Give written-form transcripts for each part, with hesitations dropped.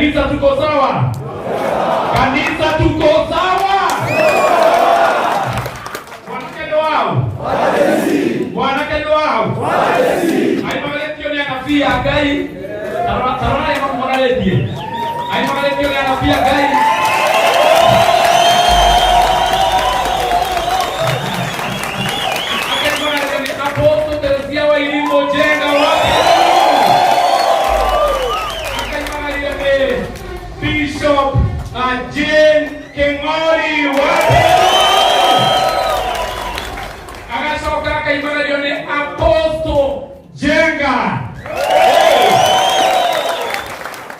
Kanisa, tuko sawa? Kanisa, tuko sawa? Mwanake nĩ wao, mwanake nĩ wao, aimagarĩtio nĩ anabii a Ngai. Tarora ĩmamuonarĩtie, aimagarĩtio nĩ anabii a Ngai. Akaimagarĩtio nĩ Apostle Teresia Wairimu Njenga wa akaimagarĩire nĩ Bishop Jane King'ori wa agacoka akaimagario nĩ Apostle Njenga.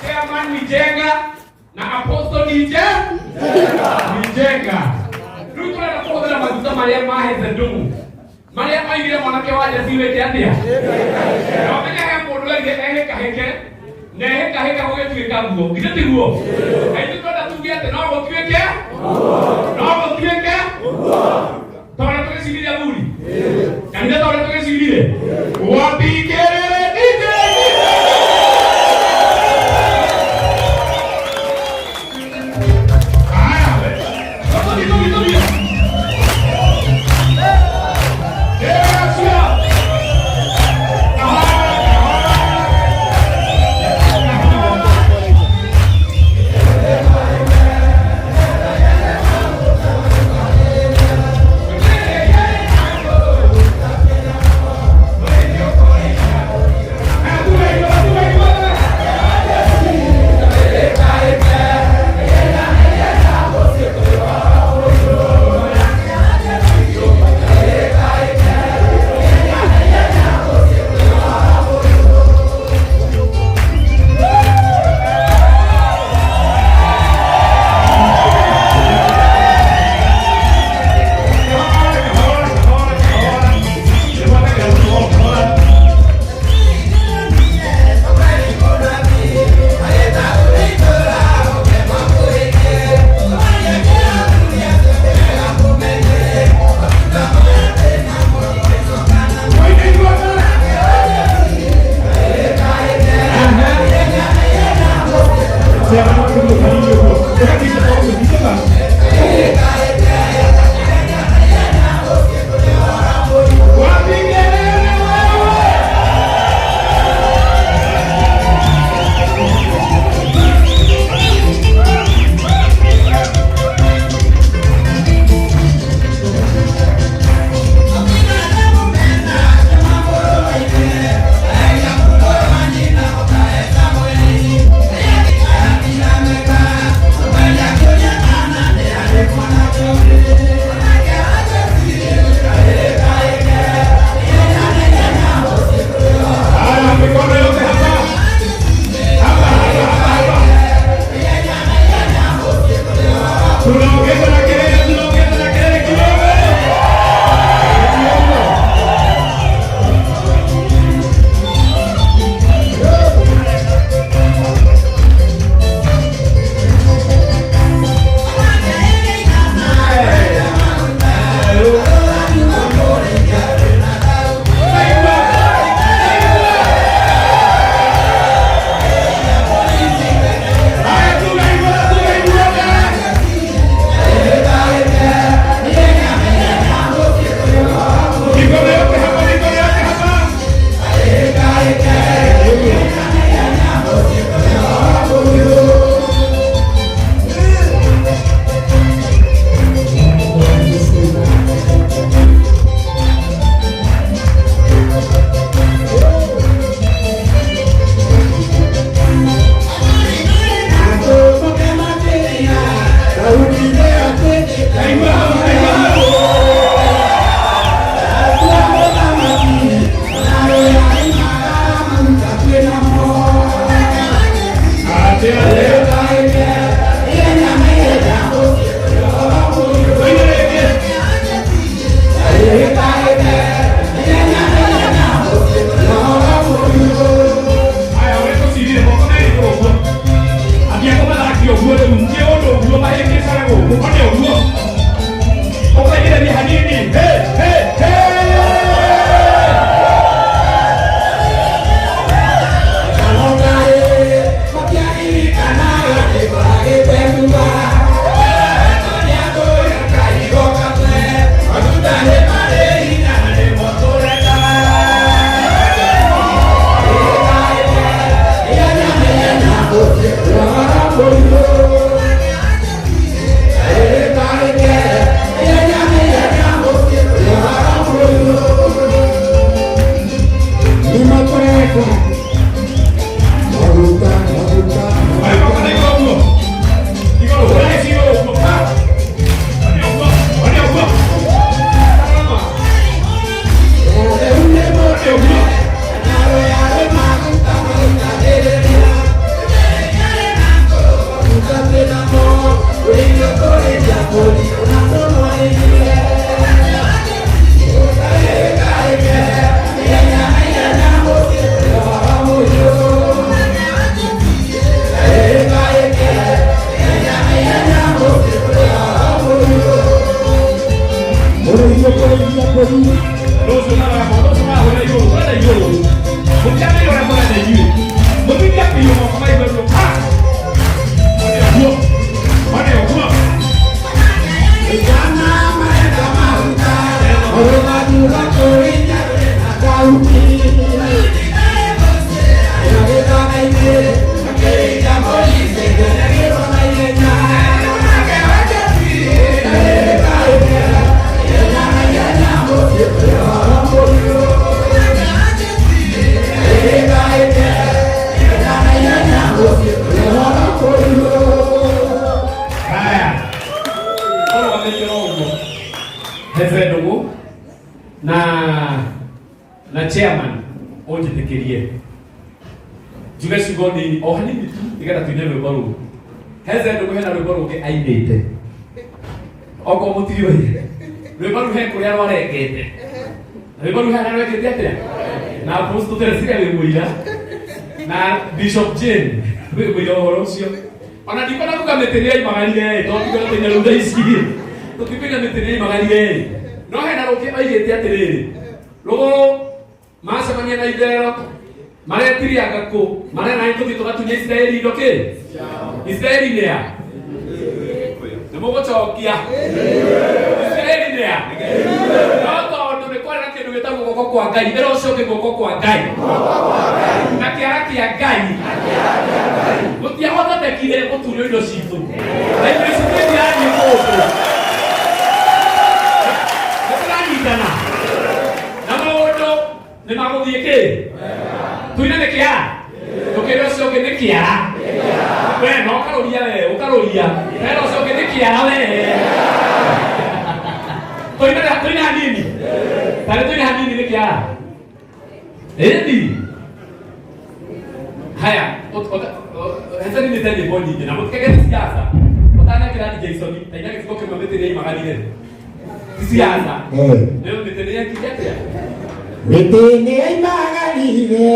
Chairman ni Njenga na Apostle ni ni Njenga. Rĩu tũrenda kũhũthĩra maguta marĩa mahete ndũng'ũ marĩa oigire mwanake wa Jesii wĩke atĩa? Na ũmenye he mũndũ erire ehĩkahĩke na ehĩkahĩka gũgĩtuĩka guo, githĩ tiguo? Na ithuĩ twenda tuge atĩ no gũtuĩke, no gũtuĩke ta ũrĩa tũgĩcirire athuri kanitha, ta ũrĩa tũgĩcirire wapikĩrĩre DJ. Haya, we. Tũthiĩ, tũthiĩ, tũthiĩ. Yes, kahora, kahora, kahora. Wapigelele wewe! Haya, mikono yote hapa. Hapa, hapa, hapa, hapa. Tunaongeza na kelele, tunaongeza na kelele kidogo. Kidogo. Haya, tunainua, tunainua. Mikono yote hapa, mikono yote hapa. Nainua hapa, nainua hapa. Ate, ate. Oye, oye. Haya, ũrĩa tũcirire moko merĩ igũrũ ũguo. Athiĩ kũmathakio ũguo rĩu, nĩ ũndũ ũguo mahĩngĩcaga gũkũ, one ũguo. Ũkaingĩrĩria hanini. Hey, hey, hey! Biũ moko ma igũrũ. Ha! One ũguo. One ũguo. Haya. Ũrũgamĩte o ũguo. Heze ndũgũ na na chairman ũnjĩtĩkĩrie njuge ciugo nini o hanini tu nĩgetha tuine rwĩmbo rũu. Heze ndũgũ hena rwĩmbo rũngĩ ainĩte okorwo mũtiũĩ rwĩmbo rũu he kũrĩa rwarengete. Rwĩmbo rũu he harĩa rwekĩte atĩa na Apostle Teresia wĩ mũira na Bishop Jane wĩ mũira ũhoro ũcio. Ona ndikwenda kuga mĩtĩ nĩ yaimagarire tondũ ndikwenda tũine rĩu thaa ici tũtikwenda mĩtĩ nĩ yaimagarire no hena rũngĩ oigĩte atĩrĩrĩ rũgũrũ macemania na itherero maretirie anga kũ marera nĩ tũthiĩ tũgatunya Isiraeli indo kĩ Isiraeli nĩ ya nĩ mũgũcokia Isiraeli nĩ ya no tondũ nĩ kwarĩ na kĩndũ gĩtagwo guoko kwa Ngai ĩra ũcio ũngĩ guoko kwa Ngai na kĩara kĩa Ngai gũtiahotetekire gũtunywo indo citũ na indo ici nĩ kũndũ nĩ tũranyitana na maũndũ nĩ magũthiĩ kĩ tuine nĩ kĩara tũkĩra ũcio ũngĩ nĩ kĩara we no ũkarũria we ũkarũria wera ũcio ũngĩ nĩ kĩara we tuine tuine hanini tarĩ tuine hanini nĩ kĩara ĩndi haya heceni nĩ te nyĩmbo nyingĩ na mũtikege nĩ siasa ũtanekĩra Jason taina gĩciko kĩmwe mĩtĩ nĩ yaimagarire ti siasa nĩ mĩtĩ nĩ yekire atĩa. Mĩtĩ nĩ yaimagarire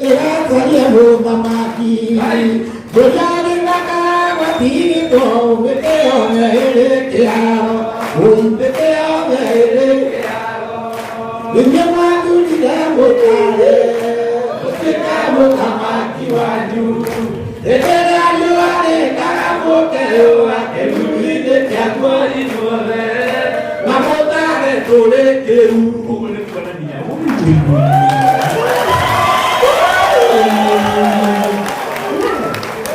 ĩgacaria mũthamaki kũrĩa gĩthaka gwatigĩtwo mĩtĩ yothe ĩrĩ kĩharo ũi mĩtĩ yothe ĩrĩ kĩharo inyuĩ mwathurire mũtare gũtuĩka mũthamaki wanyu hĩndĩ ĩrĩa riũa rĩkaga mũkeyũa kĩruru-inĩ kĩaguo inyuothe na mũtare tũrĩ kĩruru. Ũguo nĩ kuonania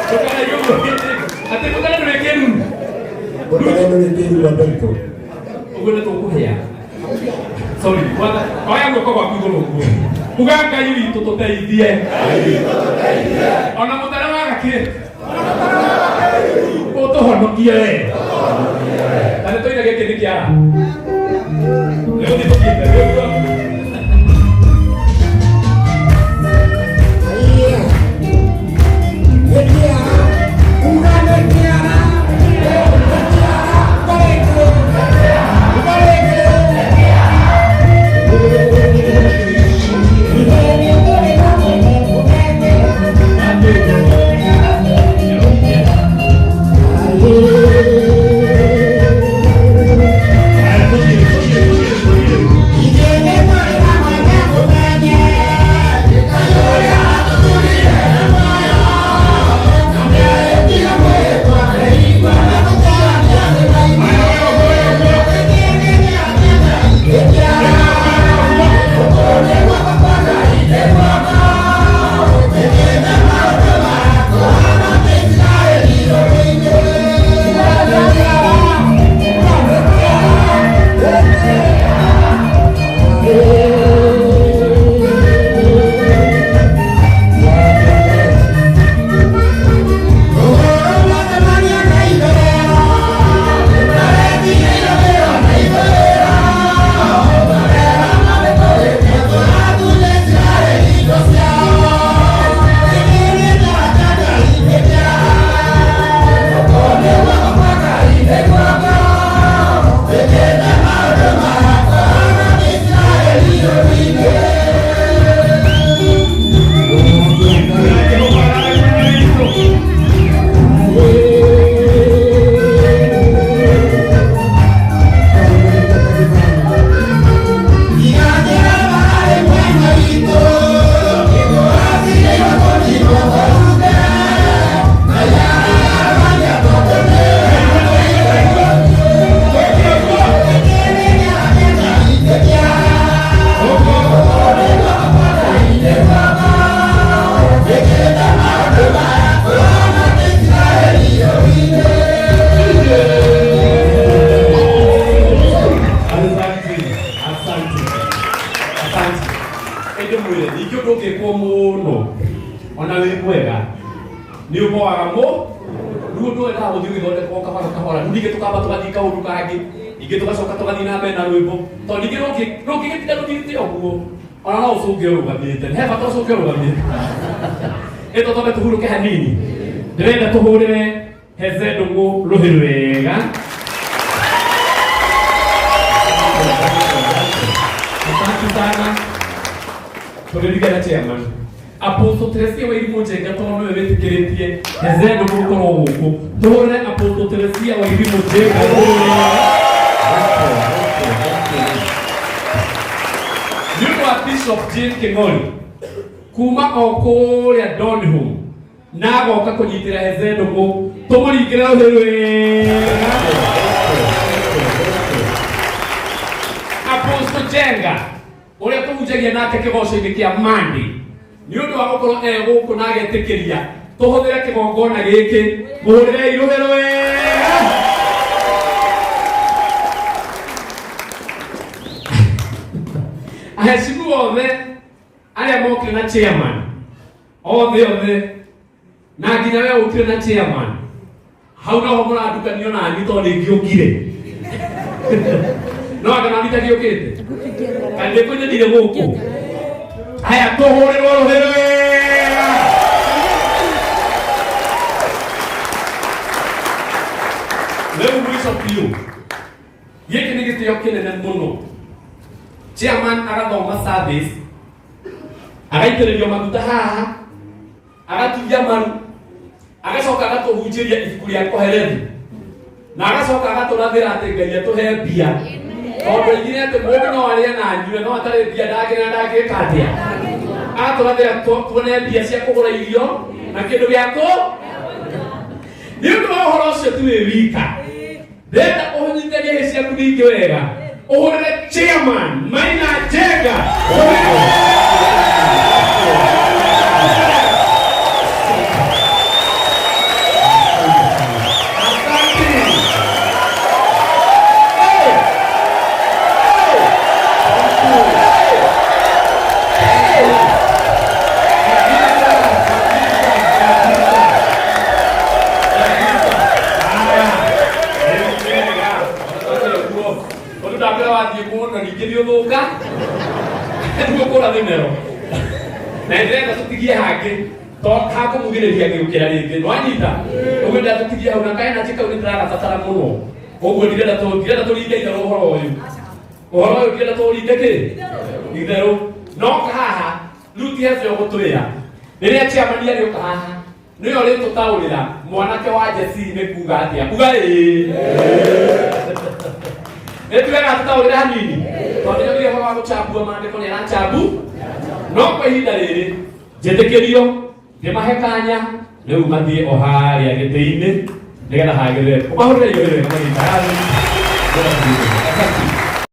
ndũkanaige ũguo atĩ mũtare ndũrĩ kĩruru. Mũtare ndũrĩ kĩruru andũ aitũ. Ũguo nĩ tũkũhĩa. Sorry, kwanza oya guoko gwaku igũrũ ũguo uga Ngai witũ tũteithie ona mũtare waga kĩ ũtũhonokie we na nĩ tũine gĩkĩ nĩ kĩara nĩ gũthiĩ tũthiĩte nĩguo. Nĩ ũmoaga mũ rĩu ũndũ wendaga gũthiĩ ũgĩthondekwo kahora kahora. Rĩu ningĩ tũkamba tũgathiĩ kaũndũ kangĩ, ningĩ tũgacoka tũgathiĩ na mbere na rwĩmbo, tondũ ningĩ rũngĩgĩtinda rũthiĩte ũguo ona no ũcũnge ũrũgamĩte. He bata ũcũnge ũrũgamĩte. Ĩto twambe tũhurũke hanini. Ndĩrenda tũhũrĩre Heze Ndũng'ũ rũhĩ rwega. Asante sana. Tũrĩrigana chairman. Apostle Teresia Wairimu Njenga tondũ nĩwe wĩtĩkĩrĩtie Heze Ndũng'ũ gũkorwo gũkũ. Tũhũrĩre Apostle Teresia Wairimu Njenga rũhĩ rwega. Nĩ ũndũ wa Bishop Jane Kĩng'ori kuma o kũrĩa Donholm na agoka kũnyitĩra Heze Ndũng'ũ, tũmũringĩre rũhĩ rwega. Apostle Njenga ũrĩa tũhunjagia nake kĩgoco-inĩ kĩa Monday, nĩ ũndũ wa gũkorwo e gũkũ na agetĩkĩria tũhũthĩre kĩgongona gĩkĩ, mũhũrĩrei rũhĩ rwega. Aheshimiwa othe arĩa mokire na chairman othe othe, na nginya we ũkire na chairman hau noho mũrandukanio nani tondũ nĩngĩũkire no anga nani itagĩũkĩte kana nĩkũnyonire gũkũ. Haya, tũhũrĩrwo rũhĩ rwega. Rĩu mũico biũ, gĩkĩ nĩ gĩtĩo kĩnene mũno. Chairman agathoma service, agaitĩrĩrio maguta haha, agaturia maru, agacoka agatũhunjĩria ibuku rĩa Kohelethu, na agacoka agatũrathĩra atĩ Ngai atũhe mbia, tondũ oigire atĩ mũndũ no arĩe na anyue no atarĩ mbia ndangĩrĩa ndangĩka atĩa. Agatũrathĩra tuone mbia cia kũgũra irio na kĩndũ gĩa kũ. Nĩ ũndũ wa ũhoro ũcio ti wĩ wika, ndĩrenda ũnyitanie hĩ ciaku ningĩ wega, ũhũrĩre chairman Maina Njenga. Asante. Hey! Hey! Ũndũ ndakwĩra wathiĩ mũno ningĩ nĩ ũthũka nĩguo kũra thimero, na ndĩrenda tũtigie hangĩ to hakũmugĩrĩria ngĩũkĩra rĩngĩ nwanyita ũguo. Ndĩrenda tũtigie hau na kaena kau nĩ ndĩragabatara mũno ũguo. Ndirenda tũringe itherũ ũhoro ũyũ, ũhoro ũyũ ndirenda tũringe kĩ itherũ. No haha rĩu ti hebe ũgũtwĩra rĩrĩa chairman arĩũka haha nĩwe ũrĩtũtaũrĩra mwanake wa Jesii nĩ kuga atĩa. Kuga ĩĩ nĩ tugaga tũtaũrĩre hanini, tondũ nĩnyonire ũhoro wa gũchambua maandĩko nĩ arachambu. No kwa ihinda rĩrĩ njĩtĩkĩrio ndĩmahe kanya rĩu mathiĩ o harĩa gĩtĩ-inĩ nĩgetha hagĩrĩre. Ũmahũrĩre igũrũ wega magĩikara thĩ. Asante.